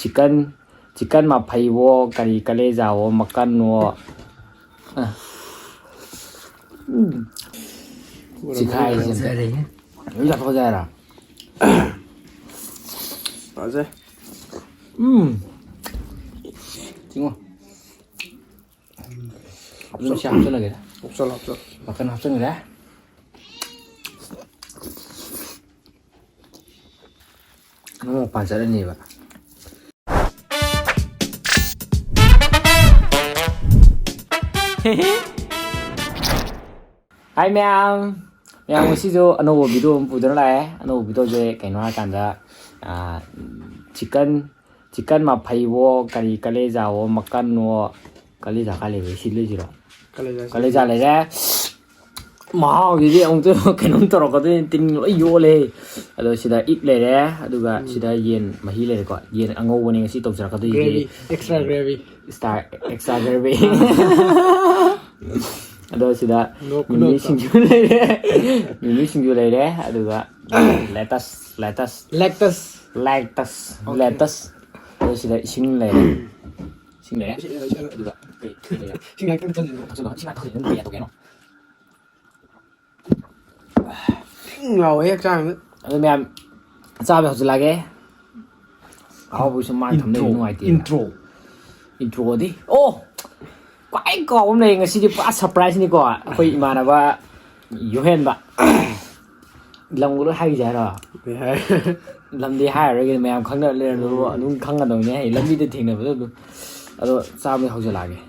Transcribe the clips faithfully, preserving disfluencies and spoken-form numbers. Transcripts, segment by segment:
Chicken, chicken ꯃꯐꯩꯋꯣ, ꯀꯔꯤ ꯀꯂꯦꯖꯥꯋꯣ, ꯃꯀꯟꯋꯣ꯫ ꯑ꯫ ꯎꯝ꯫ ꯆꯤꯈꯥꯏꯁꯦ꯫ ꯐꯖꯔꯦꯍꯦ꯫ ꯑꯗꯨꯝ ꯆꯥꯊꯣꯛꯑꯁꯦ ꯍꯥꯏꯔꯣ? ꯐꯖꯩ꯫ ꯎꯝ꯫ ꯆꯤꯡꯉꯣ꯫ ꯑꯗꯨꯝ ꯁꯤ ꯍꯥꯞꯆꯜꯂꯒꯦ꯫ ꯍꯥꯞꯆꯜꯂꯣ, ꯍꯥꯞꯆꯜꯂꯣ꯫ ꯃꯀꯟ ꯍꯥꯞꯆꯟꯈ꯭ꯔꯦ꯫ ꯅꯣꯡꯃ ꯃꯄꯥꯟ ꯆꯠꯂꯅꯦꯕ꯫ ꯍꯥꯏ ꯃꯌꯥꯝ, ꯃꯌꯥꯝ ꯉꯁꯤꯁꯨ ꯑꯅꯧꯕ video ꯑꯃ ꯄꯨꯗꯨꯅ ꯂꯥꯛꯑꯦ꯫ ꯑꯅꯧꯕ videoꯁꯦ ꯀꯩꯅꯣ ꯍꯥꯏꯔꯀꯥꯟꯗ, ꯑꯥ, chicken, chicken ꯃꯐꯩꯋꯣ, ꯀꯔꯤ ꯀꯂꯦꯖꯥꯋꯣ, ꯃꯀꯟꯋꯣ, ꯀꯂꯦꯖꯥ ꯀꯥꯏ ꯂꯩꯕ? ꯁꯤ ꯂꯩꯁꯤꯔꯣ? ꯀꯂꯦꯖꯥ ꯁꯤ ꯀꯂꯦꯖꯥ ꯂꯩꯔꯦ꯫ ꯃꯍꯥꯎꯁꯤꯗꯤ ꯑꯃꯨꯛꯇ ꯀꯩꯅꯣꯝ ꯇꯧꯔꯛꯀꯗꯣꯏꯅꯤ, ꯇꯤꯟ ꯂꯣꯏ ꯌꯣꯠꯂꯦ꯫ ꯑꯗꯣ ꯁꯤꯗ ꯏꯛ ꯂꯩꯔꯦ, ꯑꯗꯨꯒ ꯎꯝ꯫ ꯁꯤꯗ ꯌꯦꯟ ꯃꯍꯤ ꯂꯩꯔꯦꯀꯣ꯫ ꯌꯦꯟ ꯑꯉꯧꯕꯅꯤ ꯉꯁꯤ ꯇꯧꯖꯔꯛꯀꯗꯣꯏꯁꯤꯗꯤ꯫ Gravy, extra gravy꯫ Star, extra gravy꯫ ꯑꯗꯣ ꯁꯤꯗ ꯅꯣꯛ-, ꯃꯤꯃꯤ ꯅꯣꯛ-, ꯁꯤꯡꯖꯨ ꯂꯩꯔꯦ, ꯃꯤꯃꯤ ꯁꯤꯡꯖꯨ ꯂꯩꯔꯦ, ꯑꯗꯨꯒ lettuce, lettuce꯫ Lettuce꯫ Lettuce, okay꯫ Lettuce꯫ ꯑꯗꯣ ꯁꯤꯗ ꯏꯁꯤꯡ ꯂꯩꯔꯦ꯫ ꯏꯁꯤꯡ ꯂꯩꯔꯦ꯫ ꯏꯁꯤꯡ ꯂꯩꯔꯦ, ꯏꯁꯤꯡ ꯂꯩꯔꯦ꯫ ꯑꯗꯨꯒ ꯀꯩ, ꯀꯩ ꯂꯩꯔꯦ? ꯏꯁꯤꯡ ꯉꯥꯏꯍꯥꯛꯇꯪ ꯊꯝꯖꯤꯜꯂꯣ, ꯊꯝꯖꯤꯜꯂꯣ꯫ ꯏꯁꯤꯡ ꯉꯥꯏꯍꯥꯛꯇꯪ ꯊꯝꯖꯤꯜꯂꯣ, ꯀꯩ ꯇꯧꯒꯦ ꯍꯥꯏꯅꯣ? ꯊꯤꯡ ꯂꯥꯎꯋꯦ ꯍꯛꯆꯥꯡꯁꯦ꯫ ꯑꯗꯨ ꯃꯌꯥꯝ ꯆꯥꯕ ꯍꯧꯖꯤꯜꯂꯛꯑꯒꯦ꯫ ꯑꯍꯥꯎꯕꯁꯨ ꯃꯥ ꯊꯝ ꯂꯩꯕ intro, ꯅꯨꯡꯉꯥꯏꯇꯦꯗꯅ꯫ Intro꯫ Introꯗꯤ? ꯑꯣ! ꯈ꯭ꯋꯥꯏ ꯀꯥꯎꯕ ꯑꯃ ꯂꯩ ꯉꯁꯤꯗꯤ, ꯄꯨꯔꯥ surpriseꯅꯤꯀꯣ꯫ ꯑꯩꯈꯣꯏ ꯏꯃꯥꯟꯅꯕ ꯌꯣꯍꯦꯟꯕ꯫ ꯂꯝꯒ ꯂꯣꯏ ꯍꯥꯏꯈꯤꯁꯦ ꯍꯥꯏꯔꯣ? ꯀꯩ ꯍꯥꯏ? ꯂꯝꯗꯤ ꯍꯥꯏꯔꯔꯣꯏꯒꯦ, ꯃꯌꯥꯝ ꯈꯪꯅ ꯂꯩꯔꯝꯗꯕ ꯎꯝ꯫ ꯑꯗꯨꯝ ꯈꯪꯒꯗꯧꯅꯦ꯫ ꯑꯩ ꯂꯝꯕꯤꯗ ꯊꯦꯡꯅꯕꯗ ꯑꯗꯨꯝ꯫ ꯑꯗꯣ ꯆꯥꯕꯗꯤ ꯍꯧꯖꯤꯜꯂꯛꯑꯒꯦ꯫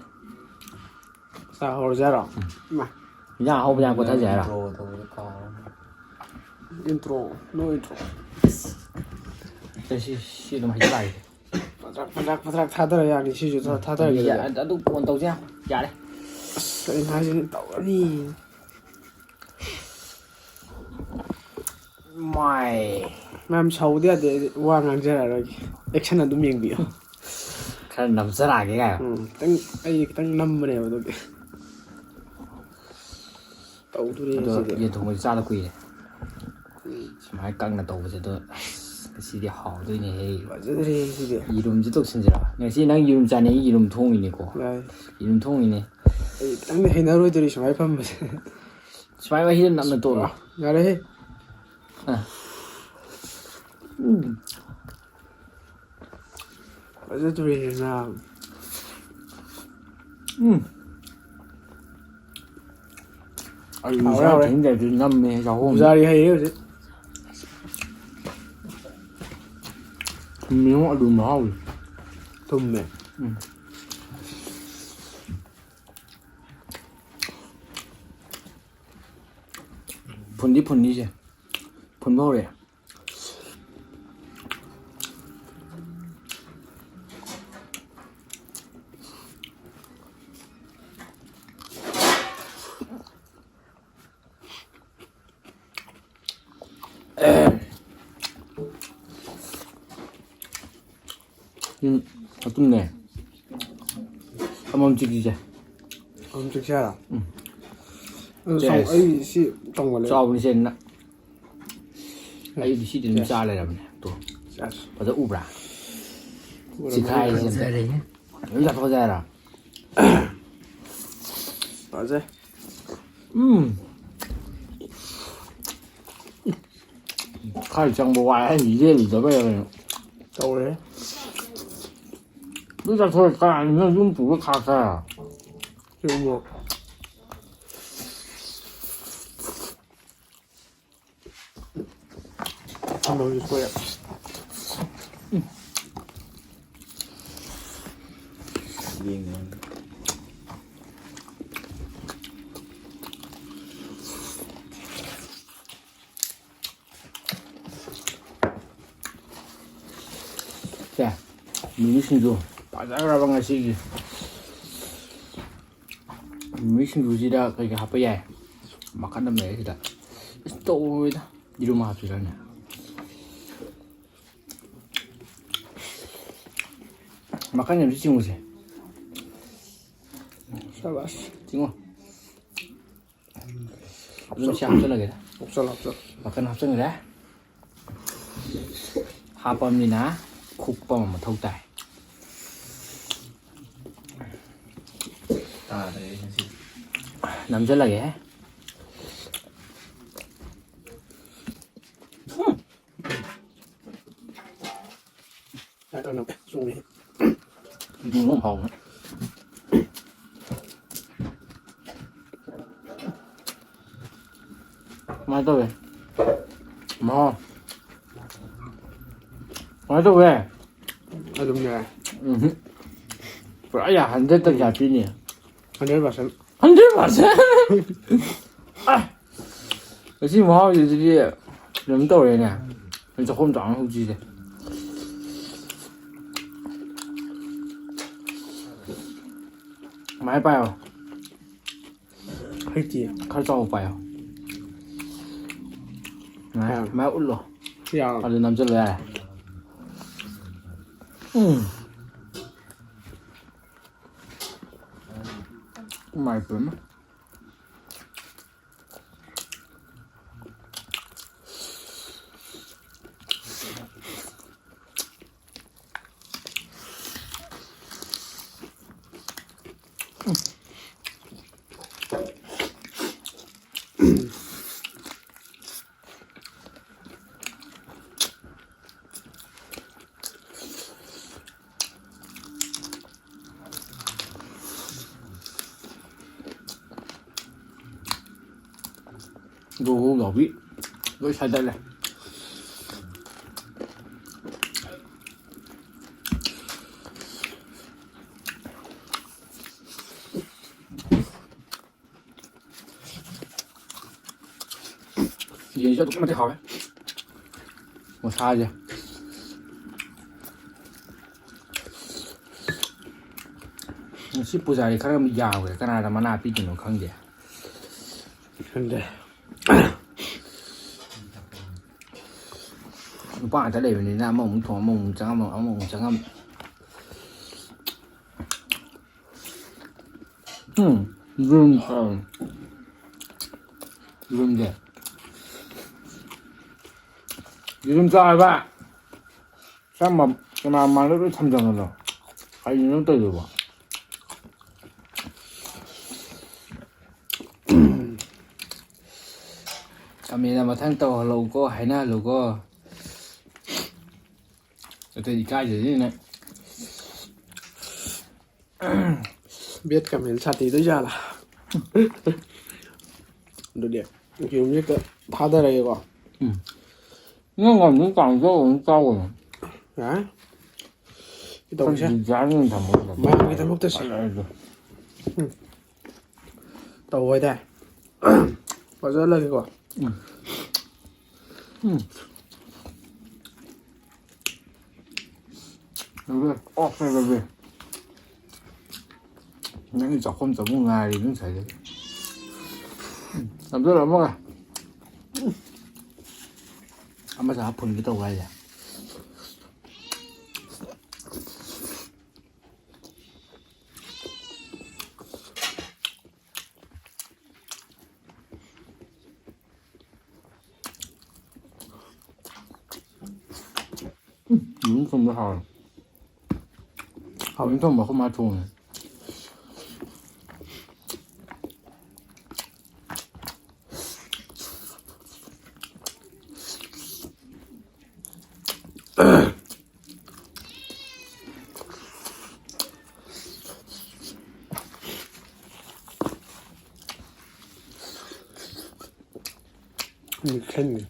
ꯆꯥ ꯍꯧꯔꯁꯦ ꯍꯥꯏꯔꯣ? ꯎꯝ꯫ ꯏꯃꯥ꯫ ꯏꯟꯖꯥꯡ ꯑꯍꯥꯎꯕ ꯌꯥꯝ ꯀꯣꯊꯁꯦ ꯍꯥꯏꯔꯣ? Intro ꯇꯧꯕꯗꯣ ꯀꯥꯎꯔꯦ꯫ Intro, no intro꯫ ꯁꯤ, ꯁꯤ ꯑꯗꯨꯝ ꯍꯩꯖꯤꯜꯂꯛꯑꯒꯦ꯫ ꯐꯗ꯭ꯔꯛ, ꯐꯗ꯭ꯔꯛ, ꯐꯗ꯭ꯔꯛ ꯊꯥꯗꯔ ꯌꯥꯅꯤ, ꯁꯤꯁꯨ ꯊꯥ-, ꯊꯥꯗꯔꯒꯦ ꯌꯥ-, ꯑꯗꯨꯗꯤ꯫ ꯑꯗꯨ on ꯇꯧꯁꯦ ꯌꯥꯔꯦ꯫ ꯌꯥꯔꯦ꯫ ꯑꯁ, ꯑꯩꯅ ꯍꯥꯏꯁꯤꯅꯤ, ꯇꯧꯔꯅꯤ꯫ ꯃꯥꯏ꯫ ꯃꯌꯥꯝ ꯁꯥꯎꯕꯗꯤ ꯌꯥꯗꯦ, ꯑꯩꯗꯤ ꯋꯥ ꯉꯥꯡꯖꯔꯛꯑꯔꯣꯏꯒꯦ꯫ Action ꯑꯗꯨꯝ ꯌꯦꯡꯕꯤꯌꯨ꯫ ꯈꯔ ꯅꯝꯖꯔꯛꯑꯒꯦ ꯀꯥꯏꯌꯣ꯫ ꯎꯝ, ꯈꯤꯇꯪ, ꯑꯩ ꯈꯤꯇꯪ ꯅꯝꯕꯅꯦꯕ ꯑꯗꯨꯒꯤ꯫ ꯇꯧꯗꯣꯔꯦ ꯑꯗꯣ ꯁꯤꯗꯤ꯫ ꯌꯦꯟ ꯊꯣꯡꯕꯗꯤ ꯆꯥꯗ ꯀꯨꯏꯔꯦ꯫ ꯎꯝ꯫ ꯁꯨꯃꯥꯏꯅ ꯀꯪꯅ ꯇꯧꯕꯁꯦ, ꯑꯗꯣ ꯑꯁ, ꯉꯁꯤꯗꯤ ꯍꯥꯎꯗꯣꯏꯅꯦꯍꯦ꯫ ꯐꯖꯗ꯭ꯔꯦ ꯁꯤꯗꯤ꯫ ꯌꯦꯔꯨꯝꯁꯦ ꯇꯧꯁꯤꯟꯁꯤꯔꯥ? ꯉꯁꯤ ꯅꯪ ꯌꯦꯔꯨꯝ ꯆꯥꯅꯤꯡꯉꯤ, ꯌꯦꯔꯨꯝ ꯊꯣꯡꯉꯤꯅꯦꯀꯣ꯫ ꯌꯥꯏ꯫ ꯌꯦꯔꯨꯝ ꯊꯣꯡꯉꯤꯅꯦ꯫ ꯑꯩ ꯈꯤꯇꯪꯗꯤ ꯍꯩꯅꯔꯣꯏꯗꯣꯔꯤ ꯁꯨꯃꯥꯏꯅ ꯐꯝꯕꯁꯦ꯫ ꯁꯨꯃꯥꯏꯅ ꯃꯍꯤꯗ ꯅꯞꯅ ꯇꯣꯠꯂꯣ꯫ ꯌꯥꯔꯦꯍꯦ꯫ ꯑꯥ꯫ ꯐꯖꯗ꯭ꯔꯦꯍꯦ ꯅꯥꯕ꯫ ꯎꯝ꯫ ꯑꯩ ꯍꯥꯎꯔꯦ, ꯏꯟꯁꯥꯡ ꯍꯥꯎꯔꯦ꯫ ꯊꯦꯡꯗ꯭ꯔꯗꯤ ꯅꯝꯃꯦ ꯆꯥꯛꯈꯣꯝ꯫ ꯄꯨꯖꯥꯔꯤ ꯍꯩꯔꯦ ꯍꯧꯖꯤꯛ꯫ ꯊꯨꯝꯃꯤꯉꯣ ꯑꯗꯨ ꯃꯍꯥꯎꯗꯣ꯫ ꯊꯨꯝꯃꯦ꯫ ꯎꯝ꯫ ꯐꯨꯟꯗꯤ ꯐꯨꯟꯅꯤꯁꯦ꯫ ꯐꯨꯟꯕ ꯍꯧꯔꯛꯑꯦ꯫ ꯎꯝ, ꯑꯗꯨꯝꯅꯦ꯫ ꯑꯃꯃꯝ ꯆꯤꯛꯁꯤꯁꯦ꯫ ꯑꯗꯨꯝ ꯆꯤꯛꯁꯦ ꯍꯥꯏꯔꯣ? ꯎꯝ꯫ ꯑꯗꯨ ꯆꯦꯁ꯫ ꯑꯩ ꯁꯤ ꯇꯧꯒꯜꯂꯦ꯫ ꯆꯥꯎꯕꯅꯤ ꯁꯦ ꯅ-, ꯑꯩꯗꯤ ꯁꯤꯗꯤ ꯑꯗꯨꯝ ꯆꯥ ꯂꯩꯔꯕꯅꯦ꯫ ꯇꯣ꯫ ꯆꯦꯁ꯫ ꯐꯖ ꯎꯕ꯭ꯔꯥ? ꯎꯔꯝꯃꯅꯤ꯫ ꯆꯤꯈꯥꯏꯁꯦ꯫ ꯐꯖꯔꯦꯍꯦ꯫ ꯑꯗꯨꯝ ꯆꯥꯊꯣꯛꯑꯁꯦ ꯍꯥꯏꯔꯣ? ꯐꯖꯩ꯫ ꯎꯝ꯫ ꯈꯔ ꯆꯪꯕ ꯋꯥꯏ ꯍꯥꯏꯅꯤ, ꯂꯦꯜꯂꯨꯗꯕꯩ ꯀꯩꯅꯣ꯫ ꯇꯧꯔꯦ꯫ ꯑꯗꯨ ꯆꯥꯊꯣꯛꯑ ꯀꯥꯟꯗ ꯌꯨꯝ ꯄꯨꯔ ꯈꯥꯛꯈ꯭ꯔꯦ꯫ ꯁꯤꯕꯨ꯫ ꯊꯝꯕꯝꯁꯨ ꯊꯣꯛꯑꯦ꯫ ꯁꯦ, ꯃꯤꯃꯤ ꯁꯤꯡꯖꯨ ꯐꯖꯈ꯭ꯔꯕ ꯉꯁꯤꯒꯤ꯫ ꯃꯤꯃꯤ ꯁꯤꯡꯖꯨꯁꯤꯗ ꯀꯩꯀꯩ ꯍꯥꯞꯄ ꯌꯥꯏ? ꯃꯈꯜ ꯑꯃ ꯂꯩꯔꯦ ꯁꯤꯗ꯫ ꯑꯁ, ꯇꯧꯔꯣꯏꯗ꯫ ꯌꯦꯔꯨꯝ ꯍꯥꯞꯁꯤꯔꯅꯦ? ꯃꯈꯜ ꯑꯃꯁꯤ ꯆꯤꯡꯉꯨꯁꯦ꯫ ꯁꯕꯥꯁ꯫ ꯆꯤꯡꯉꯣ꯫ ꯑꯗꯨꯝ ꯁꯤ ꯍꯥꯞꯆꯜꯂꯒꯦꯗ꯫ ꯍꯥꯞꯆꯜꯂꯣ, ꯍꯥꯞꯆꯜꯂꯣ꯫ ꯃꯈꯜ ꯍꯥꯞꯆꯟꯈ꯭ꯔꯦ꯫ ꯍꯥꯞꯄꯝꯅꯤꯅ ꯈꯨꯛꯄ ꯑꯃ ꯃꯊꯧ ꯇꯥꯏ꯫ ꯇꯥꯗ꯭ꯔꯦ ꯑꯩ ꯉꯁꯤ꯫ ꯅꯝꯁꯤꯜꯂꯒꯦ꯫ ꯆꯨꯝꯃꯦ꯫ ꯑꯗꯨꯝ ꯍꯥꯎꯕꯅꯦ꯫ ꯀꯃꯥꯏꯅ ꯇꯧꯋꯦ? ꯃꯍꯥꯎ? ꯀꯃꯥꯏꯅ ꯇꯧꯋꯦ? ꯑꯗꯨꯝ ꯌꯥꯏ꯫ ꯎꯝ꯫ ꯄꯨꯔꯥ ꯌꯥ ꯍꯟꯗ꯭ꯔꯦꯠꯇ ꯀꯌꯥ ꯄꯤꯅꯤ? Hundred percent. Hundred percent? ꯑ, ꯉꯁꯤ ꯃꯍꯥꯎꯁꯤꯗꯤ ꯀꯩꯅꯣꯝ ꯇꯧꯔꯦꯅꯦ꯫ ꯆꯥꯛꯈꯣꯝ ꯆꯥꯎꯅ ꯍꯧꯖꯤꯛꯁꯦ꯫ ꯃꯥꯏ ꯄꯥꯏꯌꯣ꯫ ꯍꯩꯇꯦ꯫ ꯈꯔ ꯆꯥꯎꯕ ꯄꯥꯏꯌꯣ꯫ ꯃꯥꯏ, ꯌꯥꯔꯦ꯫ ꯃꯥꯏ ꯎꯠꯂꯣ꯫ ꯌꯥꯔꯦ꯫ ꯑꯗꯨ ꯅꯝꯁꯤꯜꯂꯣ ꯌꯥꯔꯦ꯫ ꯎꯝ꯫ ꯏꯃꯥꯏ ꯄꯦꯝꯃ꯫ ꯒ꯭ꯔꯣ ꯒ꯭ꯔꯣ ꯂꯥꯎꯕꯤ ꯂꯣꯏ ꯁꯥꯏꯗꯠꯂꯦ꯫ ꯌꯦꯟꯁꯨ ꯑꯗꯨꯛꯀꯤ ꯃꯇꯤꯛ ꯍꯥꯎꯋꯦ꯫ ꯃꯁꯥꯁꯦ꯫ ꯉꯁꯤ ꯄꯨꯖꯥꯔꯤ ꯈꯔ ꯑꯃ ꯌꯥꯎꯈ꯭ꯔꯦ꯫ ꯀꯅꯥꯗ ꯃꯅꯥ ꯄꯤꯗꯣꯏꯅꯣ ꯈꯪꯗꯦ꯫ ꯈꯪꯗꯦ꯫ ꯅꯨꯄꯥ ꯉꯥꯛꯇ ꯂꯩꯕꯅꯤꯅ ꯑꯃꯃꯨꯛ ꯊꯣꯡ, ꯑꯃꯃꯨꯛ ꯆꯪꯉꯝ, ꯑꯃꯃꯨꯛ ꯆꯪꯉꯝ꯫ ꯎꯝ, ꯌꯦꯔꯨꯝ ꯆꯥꯎ꯫ ꯌꯦꯔꯨꯝꯁꯦ꯫ ꯌꯦꯔꯨꯝ ꯆꯥꯎ ꯍꯥꯏꯕ꯫ ꯀꯔꯝꯕ, ꯀꯅꯥ ꯃꯥꯡꯗ ꯂꯣꯏ ꯊꯝꯖꯟꯕꯅꯣ? ꯀꯩꯅꯣ ꯅꯪ ꯇꯧꯔꯤꯗꯨꯕꯣ? ꯀꯃꯦꯟꯗ ꯃꯊꯪ ꯇꯧꯍꯜꯂꯛꯎꯀꯣ, ꯍꯥꯏꯅꯍꯜꯂꯨꯀꯣ꯫ ꯑꯇꯩ ꯏꯀꯥꯏꯖꯩꯅꯦ꯫ ꯕꯦꯠ ꯀꯃꯦꯟ ꯁꯥꯊꯤꯗꯣꯏ ꯖꯥꯠꯂꯥ? ꯑꯗꯨꯗꯤ ꯌꯦꯔꯨꯝꯁꯦ ꯍꯦꯛꯇ ꯊꯥꯗꯔꯒꯦꯀꯣ꯫ ꯎꯝ꯫ ꯅꯪ ꯉꯝꯗꯤ ꯀꯥꯡꯖꯧ ꯑꯃ ꯆꯥꯎꯑꯣꯅ꯫ ꯌꯥꯔꯦ꯫ ꯁꯤ ꯇꯧꯁꯦ꯫ ꯈꯔ ꯗꯤꯖꯥꯏꯟ ꯑꯣꯏꯅ ꯊꯝꯃꯣ꯫ ꯃꯌꯥꯝꯒꯤꯗꯃꯛꯇ ꯁꯦ꯫ ꯐꯖꯔꯦ ꯑꯗꯣ꯫ ꯎꯝ꯫ ꯇꯧ ꯍꯥꯏꯇꯥꯔꯦ꯫ ꯐꯖꯍꯜꯂꯒꯦꯀꯣ꯫ ꯎꯝ꯫ ꯎꯝ꯫ ꯂꯣꯏꯔꯦ꯫ ꯑꯣꯛꯈ꯭ꯔꯦ, ꯂꯣꯏꯔꯦ꯫ ꯅꯪꯒꯤ ꯆꯥꯛꯈꯨꯝ ꯆꯪꯉꯨ ꯉꯥꯏꯔꯤꯕꯅꯤ ꯉꯁꯥꯏꯗꯒꯤ꯫ ꯎꯝ, ꯅꯝꯖꯜꯂꯣ ꯑꯃꯒ꯫ ꯎꯝ꯫ ꯑꯃ ꯆꯥ ꯐꯨꯟꯒꯦ ꯇꯧꯕ ꯍꯥꯏꯁꯦ꯫ ꯎꯝ, ꯌꯦꯔꯨꯝ ꯊꯣꯡꯕ ꯍꯥꯎꯋꯦ꯫ ꯍꯥꯎꯋꯦ꯫ ꯌꯦꯔꯨꯝ ꯊꯣꯡꯕ ꯑꯩꯈꯣꯏ ꯃꯥ ꯊꯣꯡꯉꯦ꯫ ꯃꯤꯛꯁꯟꯒꯦ꯫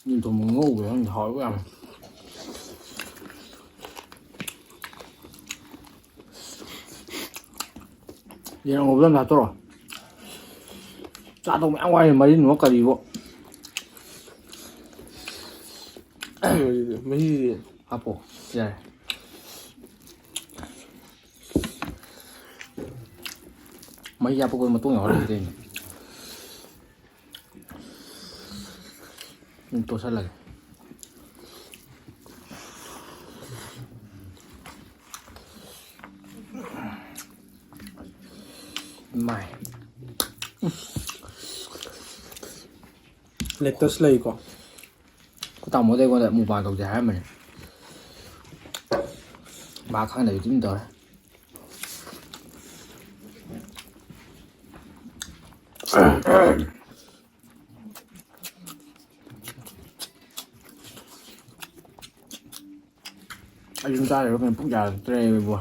ꯌꯦꯟ ꯊꯣꯡꯕ ꯉꯧꯕ ꯌꯥꯝ ꯍꯥꯎꯋꯦꯕ ꯌꯥꯝ꯫ ꯌꯦꯟ ꯉꯧꯕꯗ ꯍꯥꯞꯇꯣꯔꯣ꯫ ꯆꯥꯗꯧ ꯃꯌꯥꯝ ꯋꯥꯠꯂꯤ, ꯃꯔꯤꯟꯋꯣ ꯀꯔꯤꯋꯣ꯫ ꯃꯍꯤꯁꯤꯗꯤ꯫ ꯍꯥꯞꯄꯣ꯫ ꯌꯥꯔꯦ꯫ ꯃꯍꯤ ꯍꯥꯞꯄꯛꯄꯗ ꯃꯇꯣꯡ ꯌꯥꯎꯍꯜꯂꯒꯦ ꯇꯧꯔꯤꯅꯦ꯫ ꯎꯝ, ꯇꯣꯠꯁꯜꯂꯒꯦ꯫ ꯏꯃꯥꯏ꯫ Lactose ꯂꯩꯀꯣ꯫ ꯑꯩꯈꯣꯏ ꯇꯥꯃꯣꯗ ꯑꯩꯉꯣꯟꯗ mukbang ꯇꯧꯁꯦ ꯍꯥꯏꯔꯝꯕꯅꯦ꯫ ꯃꯥ ꯈꯪꯗꯕꯤ ꯇꯨꯃꯤꯟ ꯇꯧꯔꯦ꯫ ꯑꯩ ꯁꯨꯝ ꯆꯥꯔꯦꯕ ꯀꯩꯅꯣ ꯄꯨꯛ ꯌꯥꯔꯛꯇ꯭ꯔꯦ ꯏꯕꯣ꯫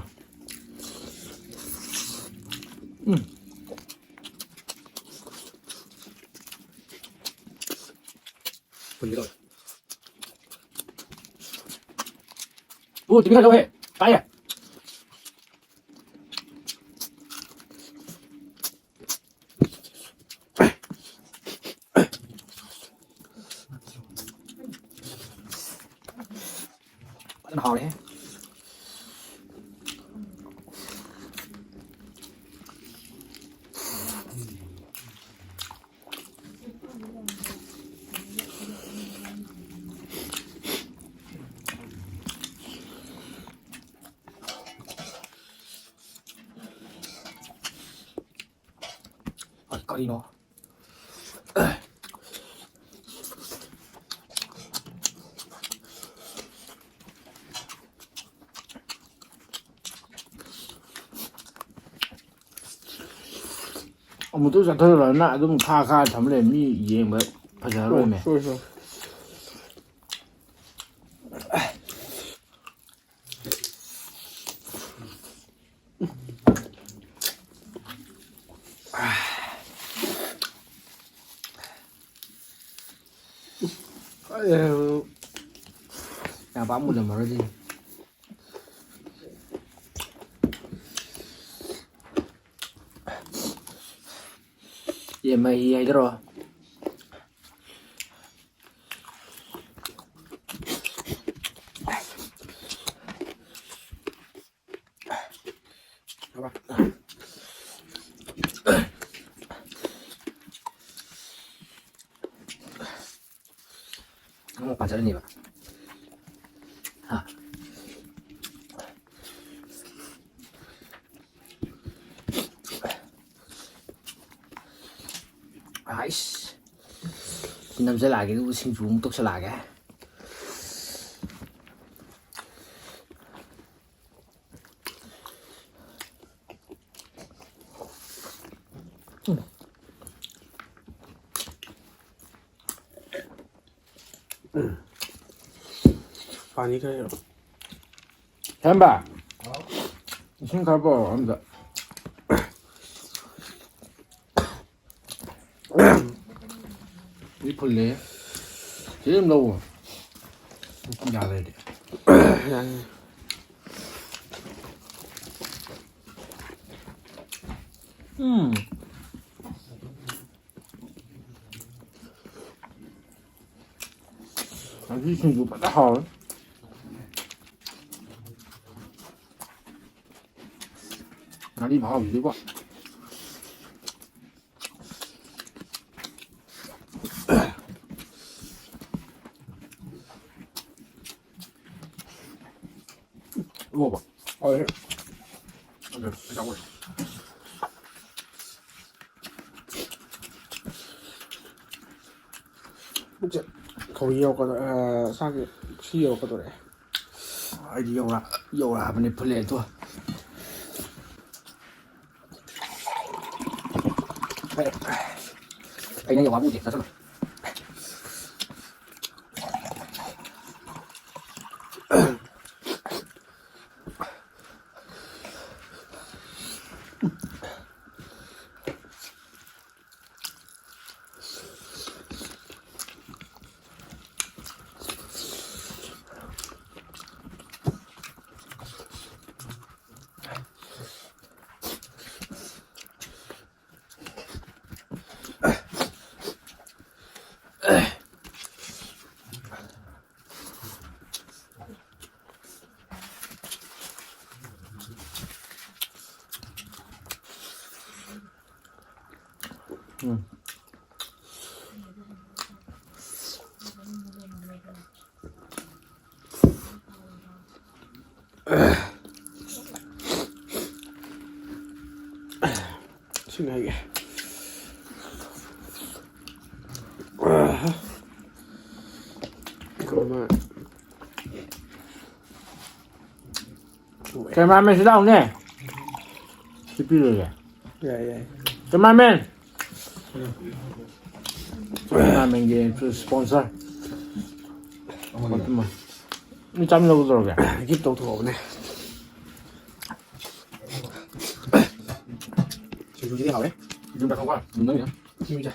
ꯎꯝ꯫ ꯄꯨ, ꯇꯤꯐꯤꯟ ꯍꯜꯂꯛꯑꯣꯍꯦ꯫ ꯇꯥꯏꯌꯦ꯫ ꯐꯖꯅ ꯍꯥꯎꯔꯦꯍꯦ꯫ ꯑꯁ, ꯀꯔꯤꯅꯣ? ꯑꯃꯨꯛꯇ ꯆꯠꯊꯔꯨꯔꯒꯅ ꯑꯗꯨꯝ ꯈꯥ ꯈꯥ ꯊꯝ ꯂꯩ, ꯃꯤ ꯌꯦꯡꯕ ꯐꯖꯔꯔꯣꯏꯃꯦ꯫ ꯁꯣꯏ, ꯁꯣꯏ꯫ ꯌꯥꯝ ꯄꯥꯛ ꯃꯨꯜꯂꯝꯃꯔꯣꯏ ꯑꯗꯨꯗꯤ꯫ ꯌꯦꯟ ꯃꯍꯤ ꯍꯩꯗꯔꯣ꯫ ꯑꯃꯨꯛ ꯄꯥꯖꯔꯅꯤꯕ꯫ ꯍꯥ꯫ ꯑꯥꯏꯁ꯫ ꯁꯤ ꯅꯝꯖꯜꯂꯛꯑꯒꯦ, ꯑꯗꯨꯒ ꯁꯤꯡꯖꯨ ꯑꯃꯨꯛ ꯇꯧꯁꯜꯂꯛꯑꯒꯦ꯫ ꯄꯥꯅꯤ ꯈꯔ ꯍꯦꯔꯛꯑꯣ꯫ ꯍꯦꯝꯕ, ꯏꯁꯤꯡ ꯈꯔ ꯄꯨꯔꯛꯑꯣ ꯑꯝꯇ꯫ ꯁꯤ ꯐꯨꯜꯂꯦ꯫ ꯁꯤ ꯑꯗꯨꯝ ꯂꯧꯑꯣ꯫ ꯌꯥꯔꯦꯗꯤ꯫ ꯌꯥꯅꯤ꯫ ꯎꯝ꯫ ꯉꯁꯤ ꯁꯤꯡꯖꯨ ꯐꯖꯅ ꯍꯥꯎꯔꯦ꯫ ꯉꯥꯔꯤ ꯃꯍꯥꯎꯁꯤꯗꯤꯀꯣ꯫ ꯑꯣꯕ꯫ ꯍꯣꯏ꯫ ꯑꯗꯨ ꯆꯥꯎꯋꯦ꯫ ꯄꯨꯛꯁꯦ ꯈꯧꯔꯤ ꯌꯧꯔꯛꯀꯗꯧꯔꯦ, ꯑ, ꯏꯁꯥꯒꯤ ꯁꯤ ꯌꯧꯔꯛꯀꯗꯧꯔꯦ꯫ ꯑꯩꯗꯤ ꯌꯧꯔꯛ-, ꯌꯧꯔꯛꯑꯕꯅꯤ, ꯐꯨꯜꯂꯦ ꯑꯗꯣ꯫ ꯑꯩꯅ ꯌꯧꯔꯛꯑꯕ ꯎꯗꯦ, ꯆꯠꯁꯅꯨ꯫ ꯉꯥꯏꯒꯦ꯫ ꯀꯦꯃꯦꯔꯥꯃꯦꯟꯁꯨ ꯂꯥꯛꯎꯅꯦ꯫ ꯁꯤ ꯄꯤꯔꯣꯏꯒꯦ꯫ ꯌꯥꯏ, ꯌꯥꯏ꯫ ꯀꯦꯃꯦꯔꯥꯃꯦꯟ꯫ ꯀꯦꯃꯦꯔꯥꯃꯦꯟꯒꯤ ꯁ꯭ꯄꯣꯟꯁꯔ꯫ ꯃꯤ ꯆꯥꯃꯤꯟꯅꯧ ꯀꯩꯗꯧꯔꯒꯦ? ꯒꯤꯐ ꯇꯧꯊꯣꯛꯑꯕꯅꯦ꯫ ꯁꯤꯡꯖꯨꯁꯤꯗꯤ ꯍꯥꯎꯋꯦ꯫ ꯌꯨꯝꯗ ꯊꯣꯛꯄ? ꯌꯨꯝꯗ ꯂꯩ꯫ ꯌꯨꯝꯗ꯫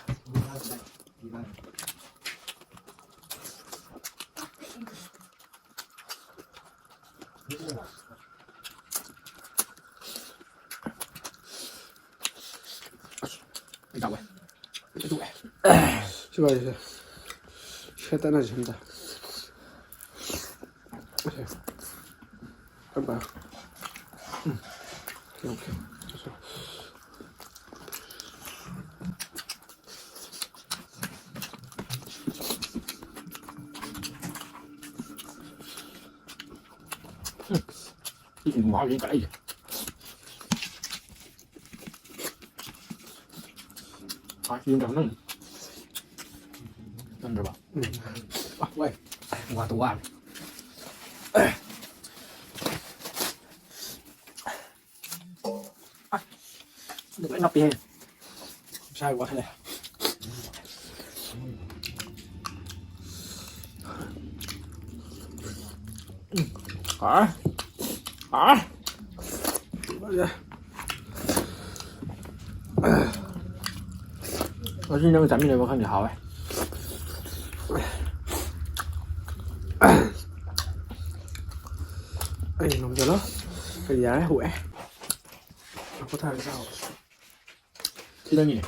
ꯁꯤ ꯋꯥꯔꯤꯁꯦ꯫ ꯁꯦꯠꯇꯅꯁꯦ ꯑꯝꯇ꯫ ꯁꯦ꯫ ꯀꯔꯝꯕ? ꯎꯝ꯫ Okay, okay. ꯁꯤꯒꯤ ꯃꯍꯥꯎꯁꯤ ꯀꯥꯏꯗꯦ꯫ ꯆꯥꯛꯁꯤ ꯌꯨꯝꯗ ꯅꯪ ꯅꯝꯗ꯭ꯔꯕ? ꯎꯝ꯫ ꯑ, ꯋꯥꯏ꯫ ꯋꯥꯗ ꯋꯥꯔꯦ꯫ ꯑꯁ, ꯑꯗꯨ ꯂꯣꯏ ꯅꯞꯄꯤꯍꯦ꯫ ꯏꯁꯥꯒꯤ ꯋꯥꯈꯜꯗ꯫ ꯎꯝ꯫ ꯍꯥꯎꯔꯦ꯫ ꯍꯥꯎꯔꯦ꯫ ꯉꯁꯤ ꯅꯪ ꯆꯥꯃꯤꯟꯅꯕ ꯈꯪꯗꯦ, ꯍꯥꯎꯋꯦ꯫ ꯑꯩ ꯉꯝꯖꯔꯣ꯫ ꯑꯩ ꯌꯥꯔꯦ, ꯍꯨꯑꯦ꯫ ꯄꯣꯊꯥꯔꯒꯦ, ꯆꯥꯎ꯫ ꯁꯤꯗꯪꯒꯤꯅꯦ꯫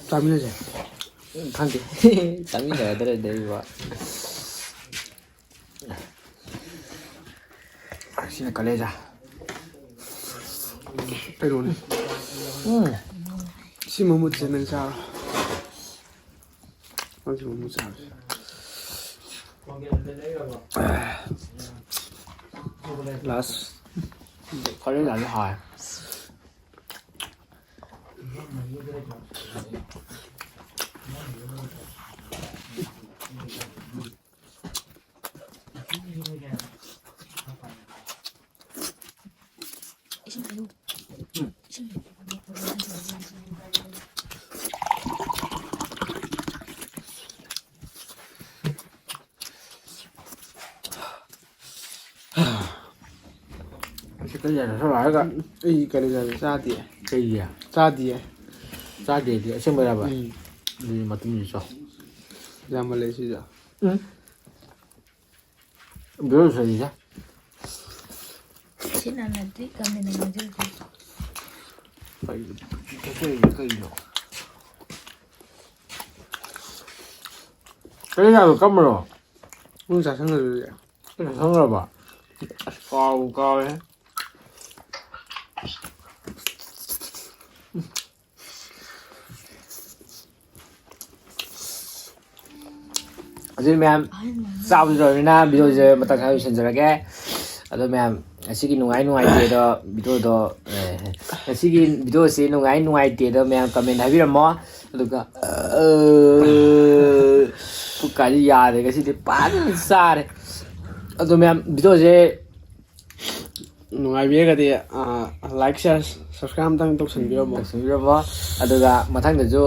ꯆꯥꯃꯤꯟꯅꯁꯦ꯫ ꯎꯝ, ꯈꯪꯗꯦ꯫ ꯆꯥꯃꯤꯟꯅꯔꯗ꯭ꯔꯗꯤ ꯑꯩꯕꯣ꯫ ꯁꯤꯅ ꯀꯂꯦꯖꯥ꯫ ꯀꯩꯅꯣꯅꯦ꯫ ꯎꯝ꯫ ꯁꯤ ꯃꯃꯨꯠꯁꯦ ꯅꯪ ꯆꯥꯔꯣ꯫ ꯅꯪꯁꯨ ꯃꯃꯨꯠ ꯆꯥꯔꯣ꯫ ꯂꯥꯁ꯫ ꯀꯂꯦꯖꯥꯁꯦ ꯍꯥꯎꯋꯦ꯫ ꯑꯁꯤ ꯀꯔꯤ ꯍꯥꯏꯅꯣ ꯁꯣꯔ ꯍꯥꯏꯔꯒ? ꯑꯩ ꯀꯔꯤ ꯍꯥꯏꯅꯣ ꯆꯥꯗꯦ꯫ ꯀꯩꯒꯤ? ꯆꯥꯗꯤꯌꯦ꯫ ꯆꯥꯗꯦꯗꯤ ꯑꯁꯦꯡꯕꯩꯔꯕ? ꯎꯝ꯫ ꯑꯗꯨꯗꯤ ꯃꯇꯨꯝꯁꯤ ꯆꯥꯎ꯫ ꯌꯥꯝꯃꯜꯂꯦ ꯁꯤꯁꯨ꯫ ꯎꯝ꯫ ꯕꯤꯌꯣꯔ ꯁꯣꯔꯤꯁꯦ꯫ ꯁꯤ ꯅꯥꯟꯅꯗꯤ ꯀꯃꯦꯟ ꯉꯥꯡꯖꯔꯛꯀꯦ꯫ ꯀꯩꯅꯣ? ꯀꯩꯅꯣ? ꯀꯔꯤ ꯍꯥꯏꯕ ꯀꯝꯕꯅꯣ? ꯅꯪ ꯆꯥꯁꯟꯒ꯭ꯔꯗꯨꯗꯤ꯫ ꯑꯩ ꯆꯥꯁꯟꯒ꯭ꯔꯕ? ꯑꯁ, ꯀꯥꯎꯕꯨ ꯀꯥꯎꯔꯦ꯫ ꯑꯗꯨꯗꯤ ꯃꯌꯥꯝ ꯆꯥꯕꯁꯨ ꯂꯣꯏꯔꯕꯅꯤꯅ ꯚꯤꯗꯤꯑꯣꯁꯦ ꯃꯇꯥꯡ ꯁ꯭ꯋꯥꯏꯗ ꯂꯣꯏꯁꯤꯟꯖꯔꯒꯦ꯫ ꯑꯗꯣ ꯃꯌꯥꯝ ꯉꯁꯤꯒꯤ ꯅꯨꯡꯉꯥꯏ ꯅꯨꯡꯉꯥꯏꯇꯦꯗꯣ ꯚꯤꯗꯤꯑꯣꯗꯣ, ꯑꯦ, ꯉꯁꯤꯒꯤ ꯚꯤꯗꯤꯑꯣꯁꯤ ꯅꯨꯡꯉꯥꯏ ꯅꯨꯡꯉꯥꯏꯇꯦꯗꯣ ꯃꯌꯥꯝ ꯀꯃꯦꯟ ꯍꯥꯏꯕꯤꯔꯝꯃꯣ꯫ ꯑꯗꯨꯒ, ꯑ, ꯄꯨꯛꯀꯥꯁꯤ ꯌꯥꯗ꯭ꯔꯦ ꯉꯁꯤꯗꯤ ꯐꯖꯅ ꯆꯥꯔꯦ꯫ ꯑꯗꯣ ꯃꯌꯥꯝ ꯚꯤꯗꯤꯑꯣꯁꯦ ꯅꯨꯡꯉꯥꯏꯕꯤꯔꯒꯗꯤ, ꯑ, like, share, subscribe ꯑꯝꯇꯪ ꯇꯧꯁꯟꯕꯤꯔꯝꯃꯣ꯫ ꯇꯧꯁꯟꯕꯤꯔꯝꯃꯣ꯫ ꯑꯗꯨꯒ ꯃꯊꯪꯗꯁꯨ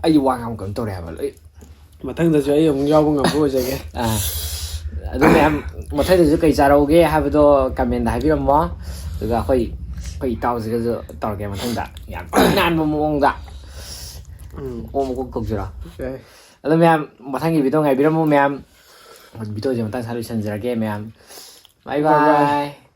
ꯑꯩ ꯋꯥ ꯉꯥꯡꯕ ꯀꯩꯅꯣ ꯇꯧꯔꯦ ꯍꯥꯏꯕ ꯂꯣꯏ꯫ ꯃꯊꯪꯗꯁꯨ ꯑꯩ ꯑꯃꯨꯛ ꯌꯥꯎꯕ ꯉꯝꯕ ꯑꯣꯏꯖꯒꯦ꯫ ꯑꯥ꯫ ꯑꯗꯨ ꯃꯌꯥꯝ ꯃꯊꯪꯗꯁꯨ ꯀꯩ ꯆꯥꯔꯛꯎꯒꯦ ꯍꯥꯏꯕꯗꯣ ꯀꯃꯦꯟꯗ ꯍꯥꯏꯕꯤꯔꯝꯃꯣ꯫ ꯑꯗꯨꯒ ꯑꯩꯈꯣꯏ, ꯑꯩꯈꯣꯏ ꯏꯇꯥꯎꯁꯤꯒꯁꯨ ꯇꯧꯔꯛꯀꯦ ꯃꯊꯪꯗ꯫ ꯌꯥꯝ ꯊꯤ ꯅꯥꯟꯕ ꯃꯑꯣꯡꯗ꯫ ꯎꯝ꯫ ꯑꯣ, ꯃꯀꯣꯛ ꯀꯧꯁꯤꯔꯣ? ꯌꯥꯏ꯫ ꯑꯗꯣ ꯃꯌꯥꯝ ꯃꯊꯪꯒꯤ ꯚꯤꯗꯤꯑꯣ ꯉꯥꯏꯕꯤꯔꯝꯃꯨ ꯃꯌꯥꯝ꯫ ꯚꯤꯗꯤꯑꯣꯁꯦ ꯃꯇꯥꯡ ꯁ꯭ꯋꯥꯏꯗ ꯂꯣꯏꯁꯤꯟꯖꯔꯒꯦ ꯃꯌꯥꯝ꯫ Bye bye bye꯫ Bye꯫